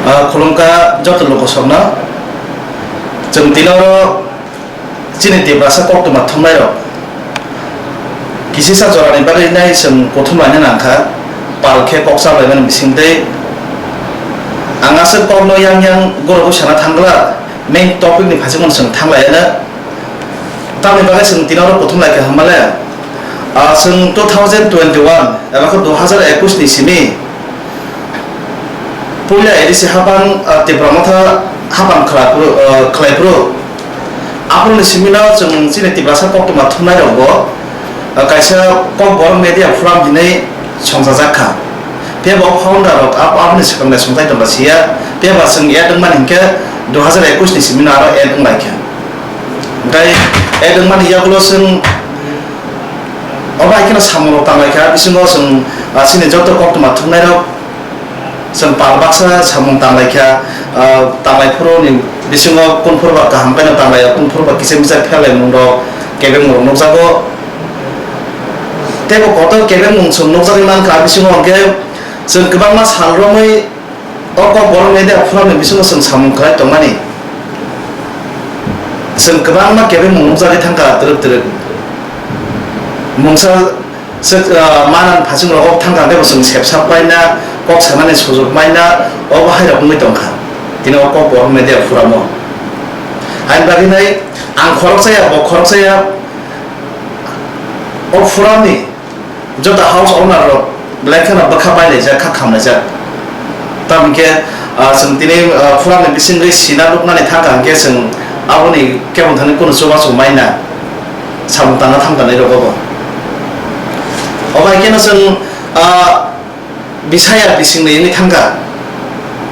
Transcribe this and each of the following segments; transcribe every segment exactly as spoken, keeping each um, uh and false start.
Ah, khulumkha joto lokosokno. Chwng tini oro chini Tiprasa koktwma thumnairok kisisa jorani bagwi nai chwng kuthum laina nangkha, pal khe kok chaplaimani bisingtwi. Ang aswk kokno yang yang gorogo sana thangla, main topic ni phaisingmano chwng thanglaiano. Tamni bagwi chwng tini oro kuthum laikha hwnmale, ah, chwng two thousand twenty-one eba khe dui hajar ekush ni simi puila A D C hapang, ah, Tipra Motha hapang khlai phuru, ah, khlai phuru. Aphuruni simino chwng chini Tiprasa koktwma thumnairokbo, ah, kaisa Kokborok Media Forum hinwi songchajak kha. Phiya bo founder rok abo, aboni swkang de songchai tongkha siya. Phiya ba chwng add wngmani hinkhe dui hajar ekush ni simino aro add wnglaikha. Hinkhe add wngmani yagulo chwng obo hai kheno samung rok tanglaikha, bisingo chwng, ah, chini joto koktwma thumnairok chwng pal baksa samung tanglaikha, ah, tanglai phuru ni bisingo kunphuru ba kaham khe no tanglai, kunphuru ba kisa misa pherlaimung rok kebengmung rok nukjago. Tei bo kotor kebengmung chwng nukjagwi mankha, bisingo hwnkhe chwng kwbangma sal romwi o Kokborok Media Forum ni bisingo chwng samung khlai tongmani. Chwng kwbangma kebengmung nukjagwi thangkha twrwk twrwk. Mungsa se, ah, manang phasing rogo thangkha hwnkhe bo chwng sepsa paina, kok sanani sujuk maina, obo hai rok wngwi tongkha. Tini o Kokborok Media Forum o. Haini bagwi nai ang khoroksa ya, bo khoroksa ya, o forum ni joto house owner rok belai kheno bwkha bailaijak, kha khamlaijak. Tamokhe, ah, chwng tini, ah, forum ni bisingwi sina nuknani thangkha hwnkhe chwng aboni kebo thani kunu chubachu maina samung tangna thangkha nai rok bo. Obo hai kheno chwng, ah, bisaya bisingni wngwi thangkha.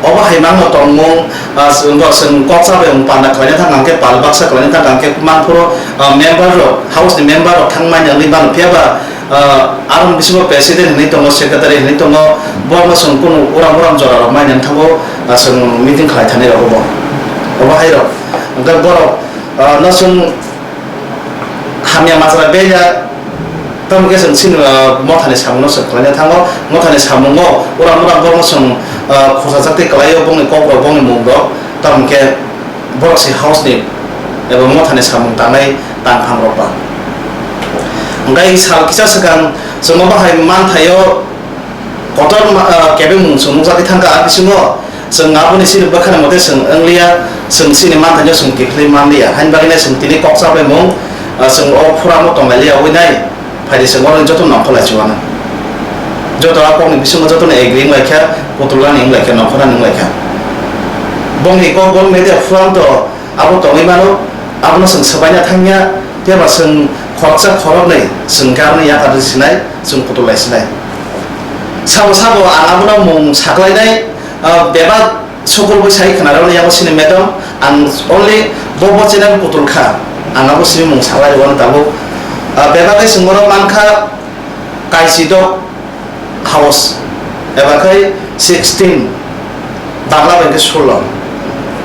Obo hai mangno tongmung, ah, chwng bo chwng kok chabai wng panda khlaina thangkha hwnkhe pal baksa khlaina thangkha hwnkhe mangphuru, ah, member rok, house ni member rok thangmani wngwi mano. Phiya ba, ah, aroni bisingo president hinwi tongo, secretary hinwi tongo, borokno chwng kunu uram uram jora rok maina wngthango, ah, chwng meeting khlai thani rok obo. Obo hai rok. Hwnkhe borok, ah, no chwng hamya majra beya, tamo khe chwng chini, ah, mothani samungno chwng khlaina thango. Mothani samungo uram uram borokno chwng, ah, khorsa chakti kwlaio, bongni kokrok, bongni mungrok, tamo khe borok se house ni eba mothani samung tangnai tangphang rok ba. Hwnkhe sal kisa swkang chwng obo hai manthaio. Kotor ma-, ah, kebengmung chwng nukjagwi thangkha, a bisingo chwng aboni chini bwkhani mote chwng wngliya, chwng chini manthaino chwng kiphilwi manliya. Haini bagwino chwng tini kok chabaimung, ah, chwng o phuramo tonglailiya wngwi nai, phaidi chwng oro joto nongkhorlai chuana. Joto a kokni bisingo jotono agree wnglaikha, kutulani wnglaikha, nongkhornani wnglaikha. Bongni kok bol media forum to abo tongwi mano, abono chwng swbaina thangya, phiya ba chwng khoroksa khoroknwi chwng khe aboni yakar sinai, chwng kutulai sinai. Sabo sabo ang abono mung saklainai, ah, bebak sokol bwsai khwnarokni yago sini madam, ang only bo bo channel kutul kha, ang abo sini mung saklai rwani tabuk. Ah, bebak khe chwng oro mankha Kaisidok house, eba khai sixteen, Bangla bai khe solo.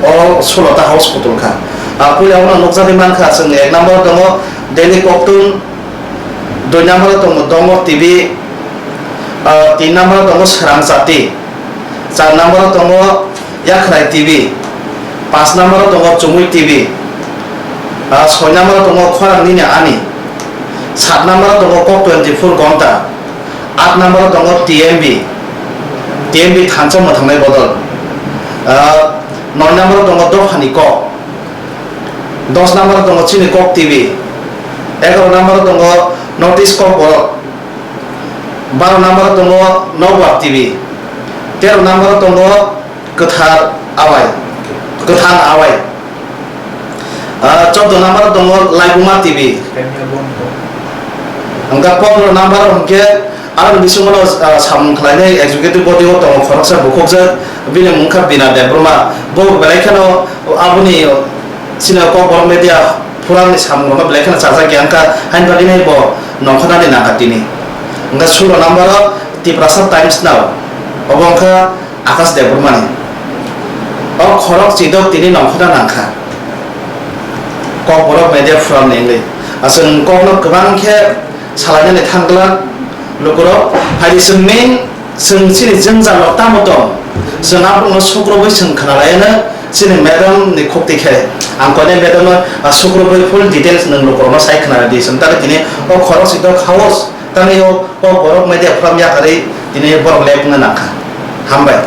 O solo ta house kutul kha. Ah, puila abono nukjagwi mankha, chwng ek number tongo Delhi Koktun, dui number tongo Dongor T V, ah, tin number tongo Srang Chati, char number tongo Yakhrai T V, paanch number tongo Chumui T V, ah, soi number tongo Khorang Nini Ani, sat number tongo Kok twenty four Gonta, aat number tongo T M B, T M B thansa mwthangnai bodol. Ah, noi number tongo Dophani Kok, dos number tongo Chini Kok T V, egaroh number tongo North East Kokborok, baroh number tongo Nokbar T V, teroh number tongo Kwthar Awai, Kwthar Awai. Ah, chordo number tongo Laibuma T V. Hwnkhe pondro number hwnkhe aroni bisingo no, ah, samung khlainai executive body o tongo khoroksa bukhukjak, bini mung kha Bina Debbarma. Bo belai kheno aboni chini Kokborok Media Forum ni samung rokno belai kheno chajak ya wngkha, haini bagwi nai bo nongkhornani nangkha tini. Hwnkhe sulo number o Tiprasa Times Now, obo wngkha Akash Debbarmani. O khorok chidok tini nongkhorna nangkha Kokborok Media Forum ni wngwi. Aswk kokno kwbang khe salainani thang glak lukurok. Phaidi chwng main Chwng chini jwngjal rok tamo tong? Chwng aborokno sukrubwi chwng khna laiano chini madam ni khukti khe. Ang koinai madam no, ah, sukrubwi full details nwng lukurokno sai khna di. Chwng tamo tini o khorok sito khaos tamo o, o borok media forum yakarwi tini borok lek wngna nangkha. Hambai.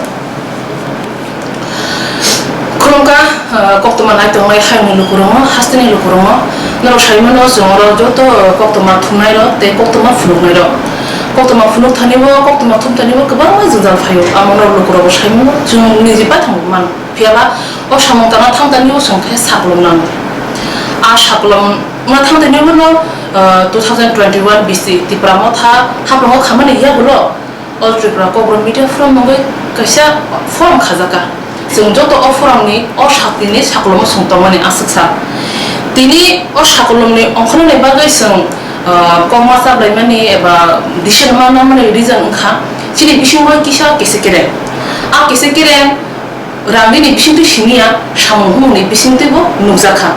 Khulumkha, ah, koktwma naitongnai hayungni lukurokno, hasteni lukurokno. Norok saimano chwng oro joto, ah, koktwma thumnairok tei koktwma phunuknairok. Koktwma phunuk thanibo, koktwma thum thanibo kwbangma jwngjal phaio. Amo norok lukurokbo saimano chwng niji paithangbo mano. Phiyaba o samung tangna thang tanibo chwng khe sakolom nango. A sakolom wngna thang tanibo no, ah, two thousand twenty-one B C Tipra Motha haprango khamani yagulo. All Tripura Kokborok Media Forum mungwi kaisa forum khajakha. Chwng joto o forumni o sakni sakolomo chwng tongmani aswk sa. Tini o sakolomni ongkhornani bagwi chwng, ah, kokma chablaimani eba decision ma nangmani reason wngkha chini bisingo kisa kese kereng. A kese kereng rangni bisingtwi simi ya, samung humungni bisingtwibo nukjakha.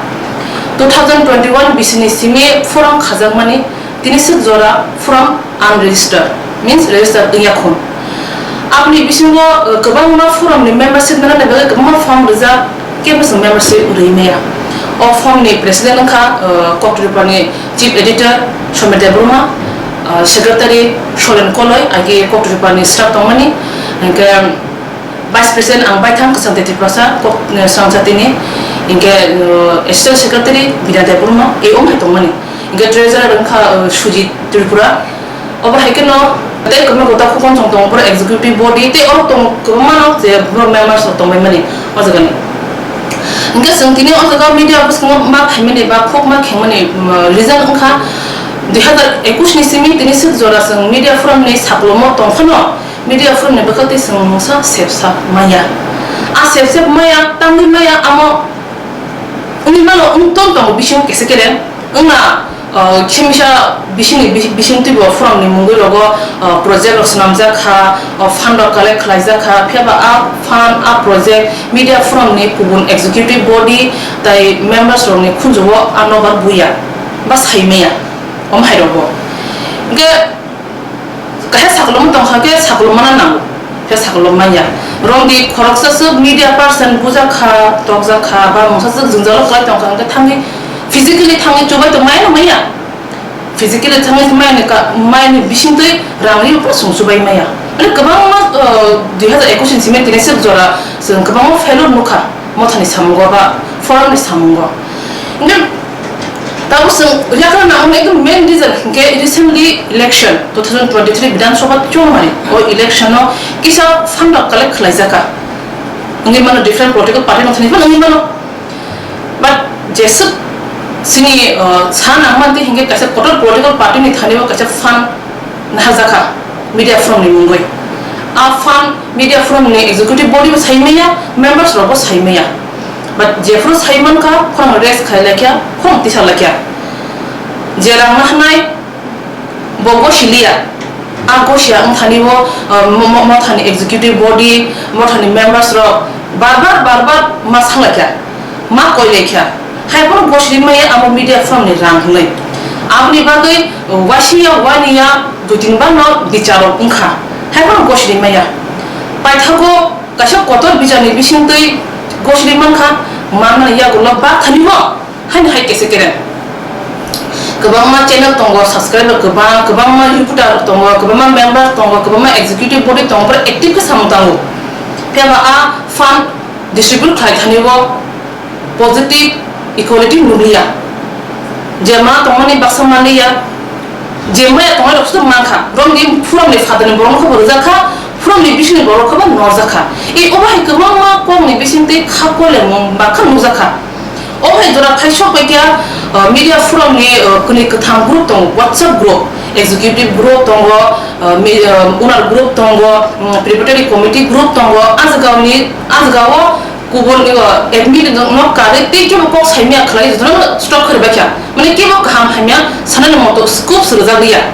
Two thousand twenty-one bisini simi forum khajakmani tini swk jora forum unregistered, means registered wngya khun. Aboni bisingo, uh, kwbangma forum ni membership nana ni bagwi kwbangma form rijak, kebo chwng membership rwi maya. O form ni president wngkha, uh, Koktripani chief editor Somir Debbarma, uh, secretary Solen Koloi, age Koktripani staff tongmani, hingke, Vice President ang baithang Kwchangtwi Tiprasa, kok, eh, Swrangchatini, hingke, eh, Assistant Secretary Bina Debbarma, e wng hai tongmani. Hingke Treasurer wngkha, eh, Sujit Tripura. Obo hai kheno tei kwbangma gota khukon chong tongo, borok executive body tei oro tong kwbangma no je borok members rok tongbai mani o jaga ni. Hingke chwng tini o jaga media bwskango ma phaimani ba khuk ma khengmani, mm, reason wngkha dui hazar ekush ni simi tini swk jora chwng media forum ni saklomo tong phano, Media forum ni bwkha tei chwng mungsa sepsa maya. A sepsep maya, tangwi maya, amo wngwi mano, wng tong tongo bisingo kese kereng. Wngna, uh, khemisa bisingni bi-, bising twibo forum ni mungwi rogo, uh, project rok swnamjak kha, uh, fund rok collect khlaijak kha, phiya ba a fund, a project media forum ni kubun executive body tai members rok ni khunju o a nobar buya ba sai maya, om hai rogo. Hingke, Kaisa sakolom tong kha khe sakolom mana nango, khe sakolom manya. Romdi khoroksa swk media person bujak kha, tokjak kha, ba mungsa swk jwngjalo kwlai tong kha, hwnkhe thangwi physically thangwi chubai tong maya na maya? Physically thangwi maya ni ka, maya ni bisingtwi rang ri phano chwng chubai maya. Mane kwbangma, uh, dui hazar ekush ni simi tini swk jora chwng kwbangma failure nukha Mothani samungo ba forum ni samungo. Hwnkhe Tabuk chwng yagra nangmani ekdom main reason hinkhe recently election two thousand twenty-three Bidhan Sabha chongmani o election o kisa fund rok collect khlaijakha. Wngwi mano different political party no thani phano wngwi mano. But jeswk chini, uh, sa nangmani twi hinkhe kaisa kotor political party ni thani o kaisa fund naharjakha media forum ni mungwi. A fund media forum ni executive body bo sai maya, members rok bo sai maya. But jephuru sai mankha, khorang rest khai laikha, khorang tisa laikha. Je rang naharnai, bo gosiliya. A gosiya wngthani bo, uh, mo-, mo-, mothani executive body, mothani members rok bar bar, bar bar ma sa laikha, ma koi laikha. Hai phano gosili maya amo media forum ni rang hwnwi. Aboni bagwi, uh, waisiya, waniya, dui tin bar no bichar rok wngkha. Hai phano gosili maya. Paithago kaisa kotor bichar ni bisingtwi gosili mankha, manmani yagulo ba thani bo. Haino hai kese kereng. Kwbangma channel tongo, subscriber kwbang, kwbangma reporter tongo, kwbangma member tongo, kwbangma executive body tongo, borok active khe samung tango. Phiya ba a fund distribute khlai thani o positive equality nukliya. Je ma tongmani baksa manliya, je maya tongnai rok se mankha. Romni phuromni phatarni borok khe bo rwjak kha, phuromni bisingni borok khe bo norjak kha. E obo hai kwbangma kokni bisingtwi kha kolemung bakha nukjak kha. O hai jora phai sok bai khe, uh, media forum ni, uh, kwnwi kwthang group tongo, WhatsApp group, executive group tongo, uh, mi-, uh, owner group tongo, um, preparatory committee group tongo, a jagao ni, a jagao kubun, uh, admin no karwi tei kebo kok saimya khlai jotono stop khlai bai kha. Mane kebo kaham hamya sanani moto scope swrwjak liya.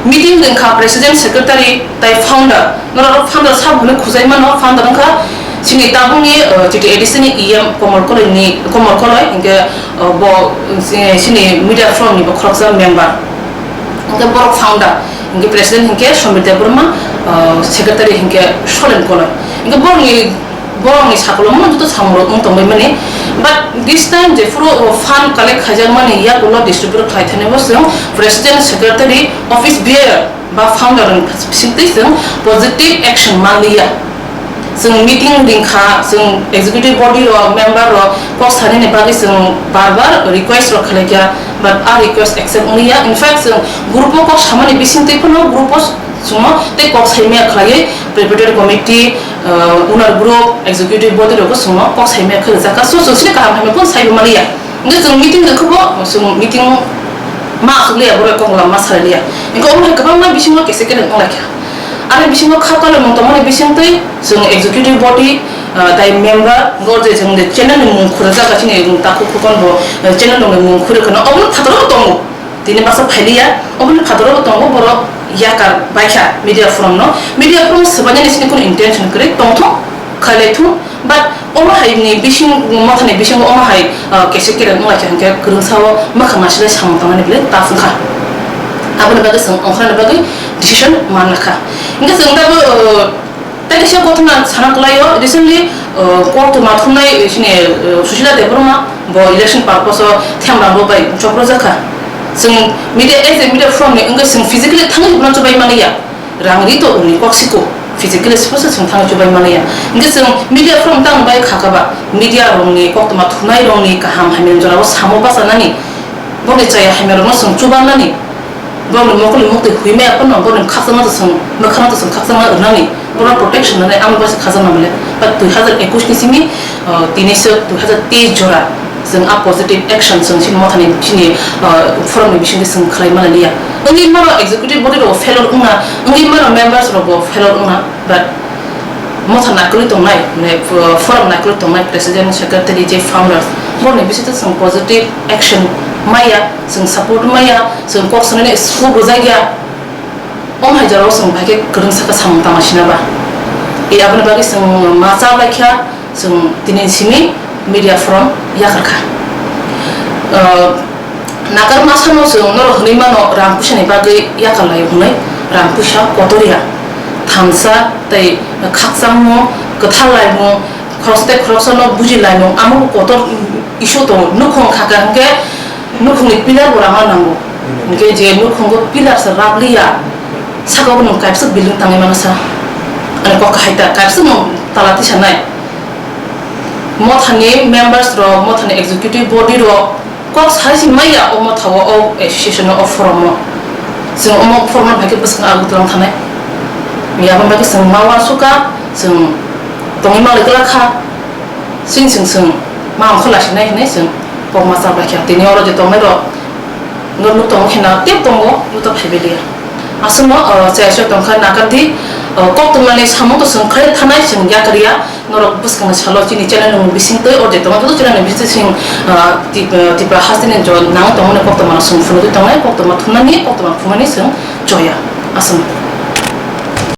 Meeting wngkha president, secretary tai founder. Norok founder sabo hwnwi khujai mano, founder wngkha chini tabukni, uh, chiti A D C ni E M Komol Koloi ni, Komol Koloi, hinkhe, uh, bo, uh, chini media forum ni bo khoroksa member. Hinkhe borok founder. Hinkhe president hinkhe Somir Debbarma, ah, secretary hinkhe Solen Koloi. Hinkhe borokni, borokni sakolomno joto samungrok wng tongbaimani. But this time jephuru, oh, fund collect khaijakmani yakulo distribute khlai thani bo chwng president, secretary, office bearer ba founder ni bisingtwi chwng positive action manliya. Chwng meeting ringkha, chwng executive body rok, member rok kok sanani bagwi chwng bar bar request rok khlaikha, but a request accept wngya. In fact, chwng group o kok samani bisingtwi phano group o chwngno tei kok saimaya khlaiwi preparatory committee, uh, owner group, executive body rok chwngno kok saimaya khlaijakha. So, chwng sini kaham hamya phano saibo maliya. Hingke chwng meeting rwkhe bo, chwng meeting ma aswk liya, borok kok lama salai liya. Hingke omo hai kwbangma bisingo kese kene wng laikha. Ani bisingo kha tolomung tongmani bisingtwi chwng executive body, ah, tai member, hingke o je chwng je channel ni mung khurjak, chini takhuk khukon bo, eh, channel ni mung khurwi kheno, obo phataro bo tongo. Tini baksa phailiya, obo phataro bo tongo, borok yakar baikha media forum no. Media forum swbainani sini kunu intention kwrwi tongthung, khailai thung. But omo hai ni bising, mothani bisingo omo hai, ah, kese kereng wng lai kha, hingke kwrwngsa o mwkhang nasilai samung tangmani belai tough wngkha. Aboni bagwi chwng ongkhorna bagwi decision manna kha. Hingke chwng tabuk, ah, tei kaisa kothoma sana kwlaio, recently, ah, koktwma thumnai, eh, chini, eh, Sushila Debbarma bo election purpose o themrang rok bai choprojak kha. Chwng media, as a media forum ni wngwi chwng physically thangwi hwnna chubai maliya. Rang ri to uni kok siko, physically sipho se chwng thangwi chubai maliya. Hingke chwng media forum tang bai kha kha ba, media rokni koktwma thumnai rokni kaham hamya jora o samo bachanani, boni chaya hamya rokno chwng chubanani, borokni mokol ni muktwi hwi maya phano borokni khakchangma to chwng, mwkhangno to chwng khakchangma rwnani, borok protection rwnani amo bai se khakchangma bole. But dui hazar ekush ni simi, uh, tini se dui hazar teis jora. Chwng a positive action chwng chini mothani chini, ah, forum ni bisingtwi chwng khlai mani liya. Wngwi mano executive body rok failure wngna, wngwi mano members rok bo failure wngna, but motha naikolwi tongnai, mane, uh, forum naikolwi tongnai president, secretary, je founders, borokni bisingtwi chwng positive action maya, chwng support maya, chwng kok sanani scope rwjakya. Omo hai jorao chwng bai khe kwrwngsa khe samung tangma sina ba. E aboni bagwi chwng ma cha bai kha, chwng tini simi media forum yakar kha. Ah, nakar ma samo chwng norok hwnwi mano rang puisa ni bagwi yakar laio hwnwi, rang puisa kotor ya, thansa tei khakchangmung, kwthar laimung, khoroksa tei khoroksa no buji laimung, amo bo kotor issue tongo. Nukhung kha kha hwnkhe nukhungni pillar bo rama nango. Hwnkhe je nukhungo pillar se rap liya, saka o nwng kaisa building tangwi mano sa. Ani kok kahai ta, kaisa nwng tala tisa nai. Mothani members rok, mothani executive body rok kok sai si maya o motha o, o association o, o forum o. Chwng omo forum o hai khe bwswk abo twlang thanai. Aboni bagwi chwng ma uansukha, chwng tongwi manlai glak kha. Chwng chwng chwng ma ongkha lasinai hinwi chwng kokma cha bai kha. Tini oro je tongnai rok no nuk tongo khe na tep tongo, nuk ta phai bai liya. Aswkno, o, chaya chaya tong kha nakar di, o, koktwmani samung to chwng khlai thanai chwng yakar ya. Norok bwskangni salo chini channel ni bising twi, o je tongo joto channel ni bising, o, Tip-, o, Tipra hasteni jo nang tongmani koktwma no chwng phunugwi tongnai, koktwma thumnani, koktwma phumani chwng choya. Aswk.